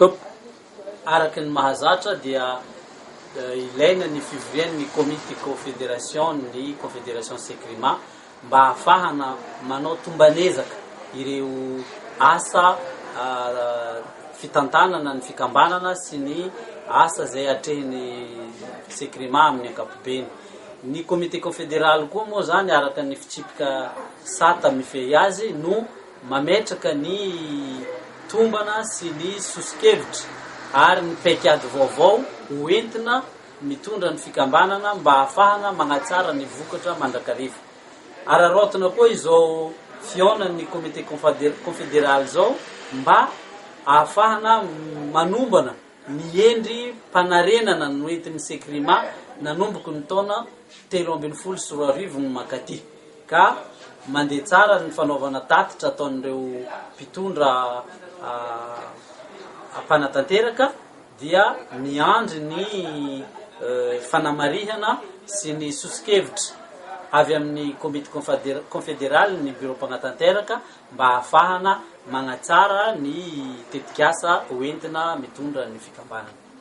Top. Araka ny mahazatra dia ilaina ny fivorian'ny komity kaonfederasiona ny Confédération Sekrima mba hahafahana manao tomban'ezaka ireo asa fitantanana ny fikambanana sy ny asa izay atrehin'ny Sekrima amin'ny ankapobeny. Ny komite kaonfederaly koa moa izany araka ny fitsipika sata mifehy azy no mametraka ny tombana sy ny soso-kevitra ary ny paikady vaovao ho entina mitondra ny fikambanana mba hahafahana magnatsara ny vokatra mandrakariva. Araraotina koa izao fihaonan'ny Comité Confédéral izao mba hahafahana manombana ny endri-panarenana noentin'ny Sekrima nanomboky ny taona 2013 no mankaty ka mandeha tsara ny fanaovana tatitra ataon'ireo mpitondra mpanatanteraka dia miandry ny fanamarihana sy ny soso-kevitra avy amin'ny komity konfederaly ny birao mpanatanteraka mba hahafahana magnatsara ny tetikasa hoentina mitondra ny fikambanana.